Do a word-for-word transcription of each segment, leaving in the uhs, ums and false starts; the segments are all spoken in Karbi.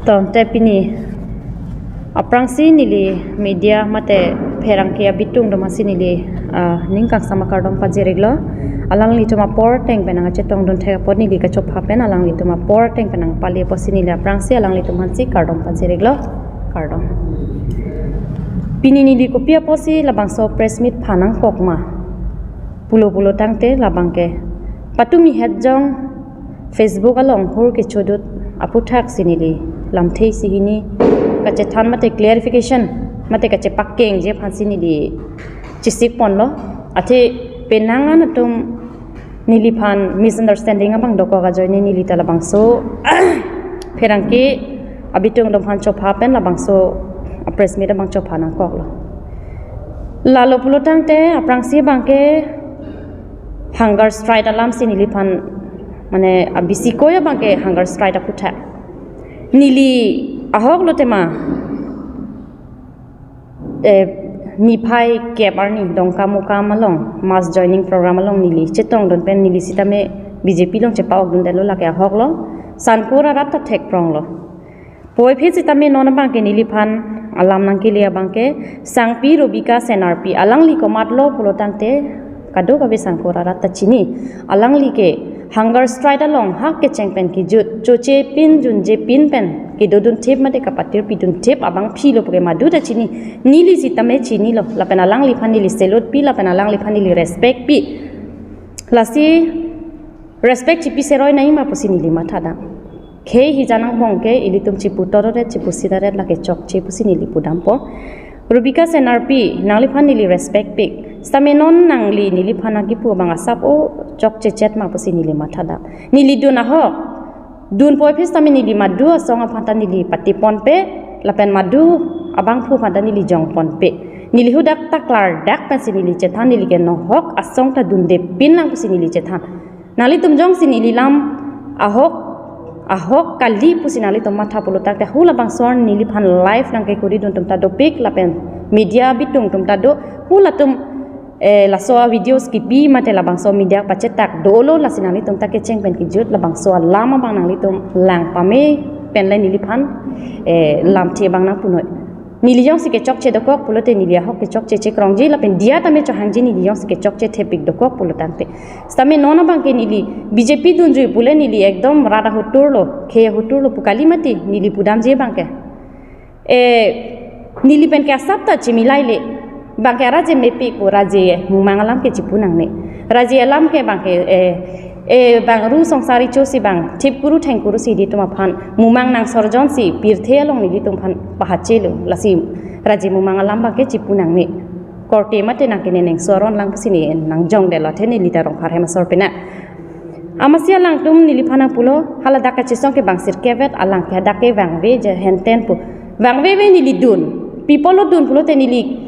Tangte pini aphrangsi neli media mate pherangke abitung atum aphansi neli, ah, ning kangsam akardom pajir-iklo. Alanglitum apor ateng pen nangkachetongdun thek apot neli kachopha pen alanglitum apor ateng pen nangpali apotsi neli aphrangsi alanglitum aphansi kardom pajir-iklo. Kardom. Pini neli kopi apotsi labangso press meet phan nangkok ma pulo pulo tangte labangke patumi het jong Facebook along hur kechodut aphuthaksi neli lamthe isi hini kachethan mate clarification mate kachepakengji aphansi neli chesik ponlo. Athe penang an atum neliphan misunderstanding abang dokok ajoine neli ta labangso pherangke abitung atum aphan chopha pen labangso press meet abang chopha nangkoklo. Lalo pulo tangte aphrangsi abangke hunger strike alamsi neliphan mane abisi koi abangke hunger strike aphuthak. Neli ahok lo tema, eh, niphai kep arni Dongkamukam along mass joining program along neli chetongdun pen neli sitame B J P along chepa-okdundetlo, lake ahok lo. Sankor arat ta thekprong lo. Puvoiphit sitame non abangke neliphan alam nangkele abangke Sangpi Robika Senarpi, alangli komatlo pulo tangte kadokave Sankor arat ta chini. Alangli ke hunger strike along hak kecheng pen kejut, choche pin junje pin pen kedodun thip mate kapatir pidun thip abangpi lo puke madu ta chini. Neli sitame chinilo, lapen alangliphan neli salute pi, lapen alangliphan neli respect pi. Lasi respect chipi seroi nangji ma pusi neli mathadam. Khei hija nangbong ke ilitum chipu toro ret, chipu sida ret, lake chokche pusi neli pudampo. Robika Senarpi, nangliphan neli respect pik. Sitame non nangli neliphan nangkipu abang asap o chokche chet ma pusi neli mathadam. Neli dun ahok. Dun puvoiphit sitame neli madu asong aphan ta neli pati ponpe, lapen madu abangphu aphan ta neli jong ponpe. Neli hadak ta klardak pensi neli chethan, neli ke nohok asong ta dunde pin lang pusi neli chethan. Nanglitum jongsi neli lam ahok, ahok kali pusi nanglitum matha pulo tangte hu labangso neliphan live nangkekuridun atum ta dopik, lapen media abitung atum ta do, hu latum, eh, laso a-videos kipi mate labangso media pachetak dolo, lasi nanglitum ta kecheng pen kejut labangso alam abang nanglitum lang pame pen le neliphan, eh, lamthe abang nangpunoi. Neli jongsi kechokche dokok pulote neli ahok kechokche chekrongji, lapen diya tame chohangji neli jongsi kechokche thepik dokok pulo tangte. Sitame non abangke neli B J P dunjui pule neli ekdom rat ahotur lo, khei ahotur lo pu kali mati neli pudamji abangke. Eh, neli pen ke asap ta chimilai le. Bangke raje mepik pu, raje mumang alam ke chipu nangne. Raje alam ke bangke, eh, eh, bang ru songsari chosi bang thipkuru thengkuru si ilitum aphan mumang nangsorjon si pirthe along nelitum aphan pahachelo, lasi raje mumang alam bangke chipu nangne. Korte mate nangkene neng soron lang pusi ne nangjongdetlo, athe neli ta Rongphar hem asor pena. Amatsi alangtum neliphan nangpulo, haladak kachesong ke bang sirkevet, alang ke hadak ke vangve je henten pu. Vangve ve neli dun. Pi apotlo dun pulote neli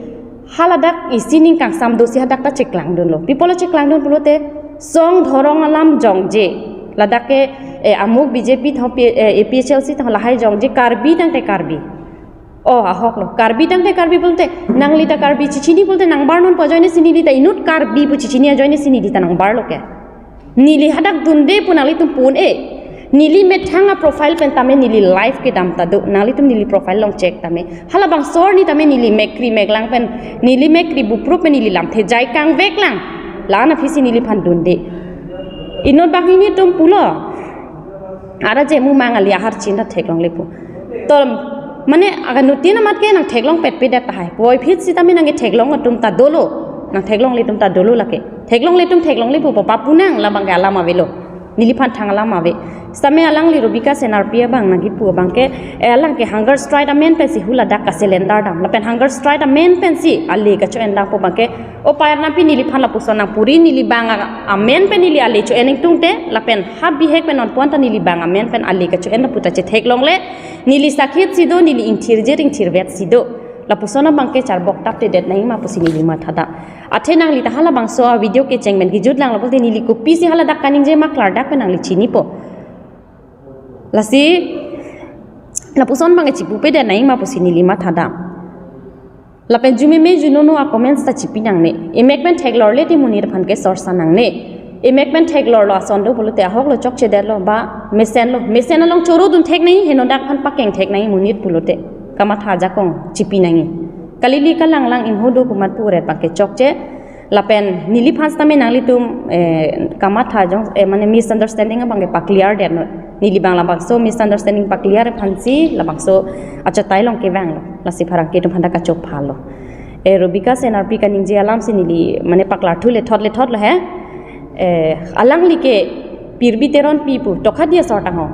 haladak isi ning kangsam dosi hadak ta cheklangdunlo. Pi apotlo cheklangdun pulote song dhorong alam jongje. Ladak ke, eh, amuk B J P thong P-, eh, A P H L C thong lahai jongje Karbi tangte Karbi. Oh, ahok lo. Karbi tangte Karbi pulote, nangli ta Karbi chichini pulote nangbar non pu ajoine si neli ta inut Karbi pu chichini ajoine si neli ta nangbar lo ke. Neli hadak dunde pu nanglitum pun e. Neli methang a-profile pen tame neli live kedam ta do. Nanglitum neli profile along check tame. Halabangso arni tame neli mekri meklang pen, neli mekri buprup pen neli lamthe jai kangvek lang. La-an aphisi neliphan dunde. Inut banghini atum pulo. Ara je mumang ali ahar chin ta theklongle pu. To, mane, agar nutin amat ke nangtheklong petpedet tahai. Puvoiphit sitame nangketheklong atum ta dolo. Nangtheklongle atum ta dolo lake. Theklongle atum theklongle pu papu nang, labang ke alam avelo. Neliphan thang alam ave. Sitame alangli Robika Senarpi abang nangkipu abangke, eh, alang ke hunger strike amen pensi huladak kaselendar dam. Lapen hunger strike amen pensi ale kacho-en dam pu abangke, o payar nampi neliphan lapuson nangpuri, neli bang a-, amen pen neli ale cho-en ingtungte, lapen ha bihek pen non puan ta neli bang amen pen ale kacho-en dam pu ta chetheklongle, neli sakit si do, neli ingthirjir ingthirvet si do. Lapuson abangke charbok taptedet nangji ma pusi neli mathadam. Athe nangli ta halabangso a-video kecheng pen kejut lang lapulote neli kopisi haladak kaningje ma klardak pen nangli chinipo. Lasi, lapuson abangke chipupedet nangji ma pusi neli mathadam. Lapen jumeme junono a-comments ta chipi nangne. Emek pen theklorle te monit aphan ke sorsa nangne. Emek pen theklor lo ason do pulote ahok lo chokche det lo ba mesen lo. Mesen along choro dun thek nangji, henodak aphan pakeng thek nangji monit pulote. Kamatha ajakong chipi nangji. Kalili kalanglang ingho do pu amat pu ret abangke chokche. Lapen neliphan sitame nanglitum, eh, kamatha jong, eh, mane misunderstanding abangke pa-clear det non. Neli abang labangso misunderstanding pa-clear aphansi labangso achatai along kevang lo. Lasi pherangke atum aphanta kachopha lo. Eh, Rubika Senarpi kaningje alamsi neli mane paklar thu lethot lethot lo he. Eh, alangli ke Pirbi Teronpi pu, Tokhadi asor tang ho.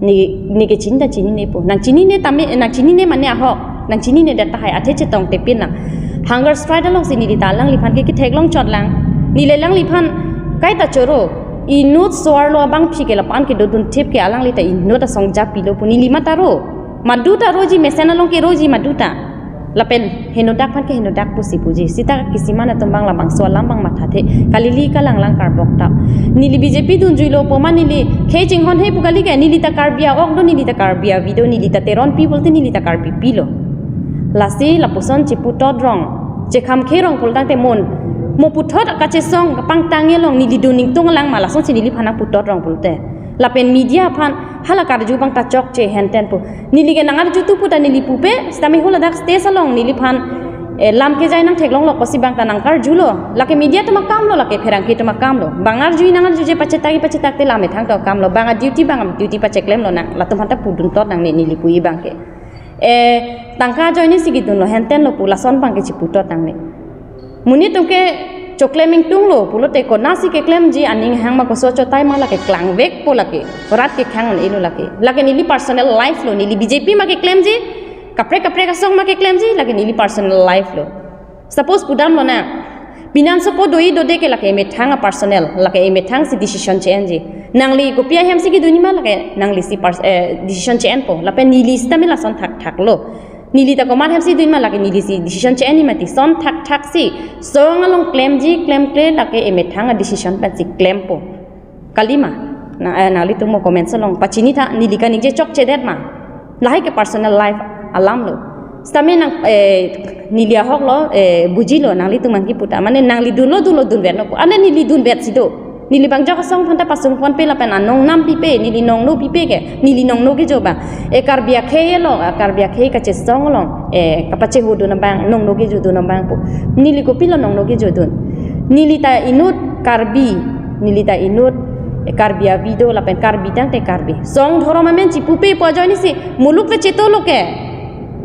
Ne, ne ke chinta chinine pu. Nang chinine tame, nang chinine mane ahok. Nang chinine det tahai, athe chetongte pinlang. Hunger strike alongsi neli ta alangliphan ke ketheklong chotlang. Neli alangliphan kaita choro. Inut so-arlo abangpi ke lapu-an kedo dun thip ke alangli ta inut asong japi lo pu neli mata ro. Madu ta roji, mesen along ke roji madu ta. Lapen henodak aphan ke henodak pusi puji. Sita kisiman atum abang labangso alam abang mathathe. Kalili kalanglang karbok ta. Neli B J P dunjui lo pu amat neli khei chinghon he pu kali ke, neli ta Karbi a-ok do, neli ta Karbi avi do, neli ta Teronpi pulote neli ta Karbipi lo. Lasi lapuson chiputot rong. Chekham kherong pulotangte mon. Mo puthot kachesong kapangtang along neli dun ningtung lang ma, lasonsi neliphan putot rong pulote. Lapen media aphan hala karju abang ta chokche henten pu. Neli ke nangarju tu pu ta neli pupe, sitame haladak stage along neliphan, eh, lam kejai nangtheklong lo pusi abang ta nangkarju lo. Lake media atum akam lo, lake pherangke atum akam lo. Bang arju nangarjuje, pachetak pachetakte lam methang atum akam lo. Bang a-duty, bang a-duty pacheklem lonang. Latum aphanta pudun tot nangne neli puji abangke. Eh, tangka ajoinesi kedun lo, henten lo pu lason abangke chiputot nangne. Monit atum ke choklem ingtung lo pulote konatsi keklemji, aning hang ma, koso achatai ma, lake klangvekpo lake. Rat kekhang un-e lo lake. Lake neli personal life lo, neli B J P ma keklemji, kaprek kaprek asong ma keklemji, lake neli personal life lo. Suppose pudam lonang. Pinanso po doji dode ke lake emethang a-personal, lake emethangsi decision che-enji. Nangli kopi ahemsi kedunji ma, lake nanglisi pers-, eh, decision che-enpo. Lapen neli sitame lason thakthak lo. Neli ta komat ahemsi dunji ma, lake nelisi decision che-enji mati. Son thakthaksi song along klemji klemkle lake emethang a-decision pensi klempo. Kali ma? Na, eh, nanglitum mo comments along pachini tha, neli kaningje chokche det ma. Lahai ke personal life alam lo. Sitame nang, eh, neli ahok lo, eh, buji lo, nanglitum nangkipu ta. Mane nangli dunlo dunlo dunvet non pu. Ane neli dunvetsi do. Neli bang jok asong aphanta pasungponpe lapen anong nam pipe, neli nongno pipe ke, neli nongno kejo abang. Eh, Karbi akhei lo, ah, Karbi akhei kachesong along, eh, kapachehodun abang, nongno kejodun abang pu. Neli kopilo nongno kejodun? Neli ta inut Karbi, neli ta inut, eh, Karbi avi do lapen Karbi tangte Karbi. Song dhorom amen chipupe pu ajoinesi muluk le cheto lo ke.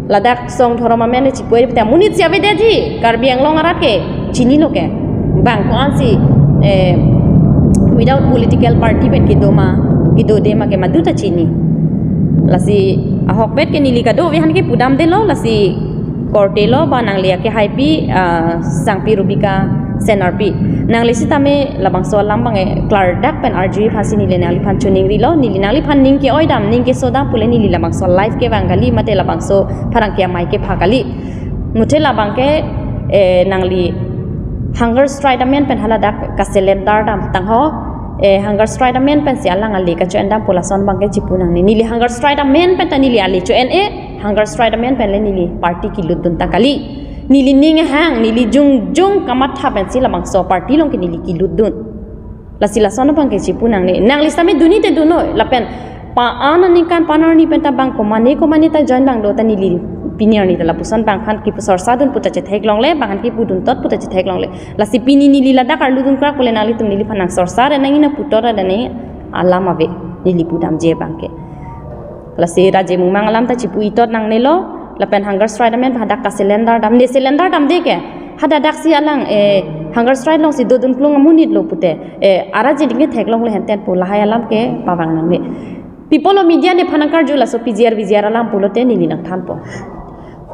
Ladak song dhorom amen chipupe pu ta monitsi avedetji, Karbi Anglong arat ke chinilo ke. Bang ko-ansi, eh, without political party pen kedo ma, kedode ma ke madu ta chini. Lasi ahokpet ke neli kadokave aphan ke pudamde lo, lasi korte lo ba nangli akehaipi, ah, Sangpi Rubika Senarpi. Nangli sitame labangso alam abang, eh, klardak pen arjuji aphansi neli nangliphan choningri lo, neli nangliphan ning ke-oi dam, ning keso dam pule neli labangso live kevang kali mate labangso pherangke amei kepha kali. Muthe labang ke, eh, nangli hunger strike amen pen haladak kaselendar dam tang ho, eh, hunger strike amen pensi alang ale kacho-en dam pu lason abang ke chipu nangne. Neli hunger strike amen pen ta neli ale cho-en-e, hunger strike amen pen le neli party kelutdun ta kali. Neli ning hang, neli jongjong kamatha pensi labangso party along ke neli kelutdun. Lasi lason abang ke chipu nangne. Nangli sitame dunji te dunnon, lapen pa-an aningkan pa-an arni pen ta bang komane komane ta join bang do ta neli pini arni ta lapuson bang aphan kipu sorsa dun pu ta chetheklongle, bang aphan kipudun tot pu ta chetheklongle. Lasi pini neli ladak arlu dunkrak pule nanglitum neliphan nangsorsa re nangji, nangpu tot re nangji, alam ave neli pudamji abang ke. Lasi Raje Mumang alam ta chipu-i tot nangne lo, lapen hunger strike amen pen hadak kaselendar dam, ne selendar damde ke. Hadaksi alang, eh, hunger strike alongsi dodun klung amonit lo pute, eh, ara jeding ketheklongle henten pu lahai alam ke pavang nangne. People of media nephan nangkarju laso P G R V G R alam pulote neli nangthanpo.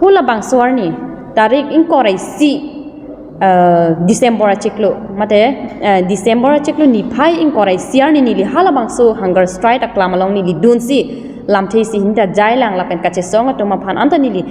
Halabangso arni, tarik ingkoi ra isi, eh, December achiklo, mate, eh, December achiklo niphai ingkoi ra isi arni neli halabangso hunger strike aklam along neli dunsi, lamthe isi hinta jailang lapen kachesong atum aphan anta neli,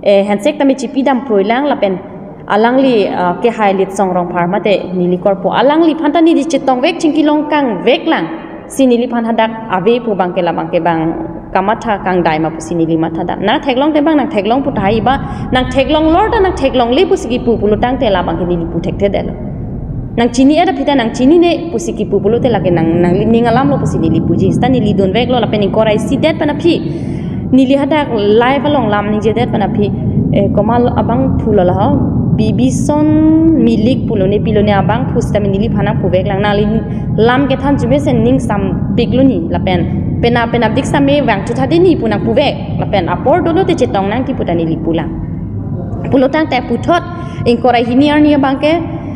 eh, handshake tame chipi dam pruilang lapen alangli, eh, kehai Litsong Rongphar mate neli korpo alangliphan ta neli chetongvek chingkilong kangveklang. Si neliphan hadak ave pu abang ke labang ke bang kamatha kangdai ma pusi neli matha dam. Nangtheklong te bang nangtheklong pu tahai ba, nangtheklong lor ta nangtheklongle pusi kipu pulotangte labang ke neli pu thekthedetlo. Nang chini ada pita nang chinine pusi kipu pulote lake nang nangli ning alamlo pusi neli puji. Seta neli dunveklo lapen ingkoi ra isidet pen aphi neli hadak live along lam ningjedet pen aphi, eh, komat abangphu lo laho, Bibison Milik pulo ne pilo ne abangphu sitame neliphan nangpuveklang, nangli lam kethan chumesen ning sampiklo ni lapen penap penapdik sitame vangthu tha dei ni pu nangpuvek lapen apor dolote chetong nangji puta neli pulang. Pulo tangte puthot ingkoi ra hini arni abangke,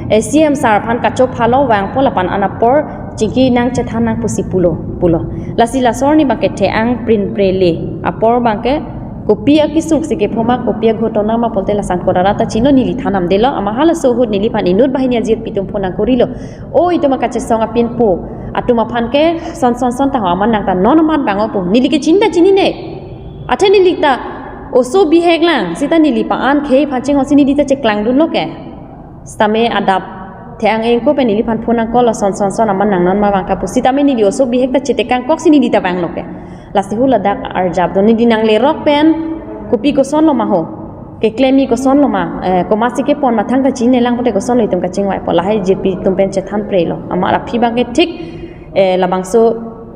eh, C M sir aphan kachophalo vangpo lapen an apor chingki nangchethan nang pusi pulo pulo. Lasi laso arni abangke the-ang prinprele apor abangke kopi akesung si kephoma kopi aghotona ma pulote lason korara ta chino neli than namdelo, amat halaso ahut neliphan inut banghini ajirpi atum phone nangkorilo. O itum akachesong apinpo atum aphan ke son son son taho, amat nang ta non amat vangpo. Neli ke chinta chinine. Athe neli ta oso bihek lang, seta neli pa-an khei aphan chinghon si neli ta cheklangdunlo ke. Sitame adap the-ang ingko pen neliphan phone nangcall-lo, son son son amat nang non ma vangkap pu. Sitame neli oso bihek ta chetekangkok si neli ta vanglo ke. Lasi hu ladak arjap do, neli nanglerok pen kopi kosonlo ma ho, keklemji kosonlo ma, eh, komatsi kepon ma thangta chinine lang pote kosonlo itum kachingvaipo, lahai jirpi atum pen chethanprelo. Amat aphi abangke thik, eh, labangso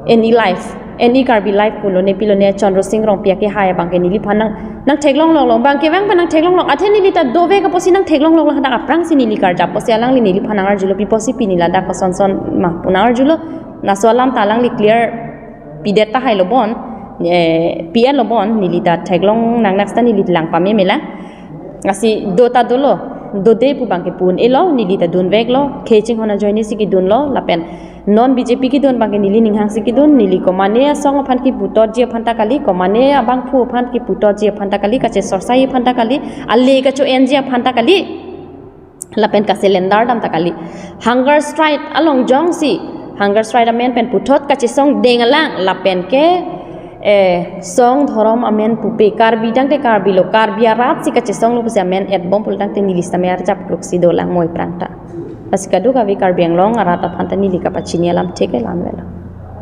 N E Live, N E Karbi Live pulo ne pilo ne Chandra Singh Rongpi akehai abangke neliphan nang nangtheklongloklo, abangke vang pen nangtheklonglok. Athe neli ta dovek apotsi nangtheklongloklo, hadak aphrangsi neli karjap apotsi alangli neliphan nangarjulo, pi apotsi pini ladak koson son ma pu nangarjulo. Laso alam ta alangli clear pidet tahailo bon, eh, P L lo bon, neli ta theklong nangnak seta neli lang pamemela. Lasi do ta dolo, dode pu abangke pu un-elo, neli ta dunveklo, khei chinghon ajoine si kedunlo, lapen non B J P kedun abangke neli ninghang si kedun, neli komane asong aphan kiputotji aphan ta kali, komane abangphu aphan kiputotji aphan ta kali, kachesorsaji aphan ta kali, ale kacho-enji aphan ta kali, lapen kaselendar dam ta kali. Hunger strike along jongsi, hunger strike amen pen puthot kachesong denglang, lapen ke, eh, song dhorom amen pupe, Karbi tangte Karbi lo, Karbi arat si kachesonglo pusi amen etbom pulo tangte neli sitame arjap klok si dolang moi prang ta. Lasi kadokave Karbi Anglong arat aphan ta neli kapachini alam thek-e la-an avelo.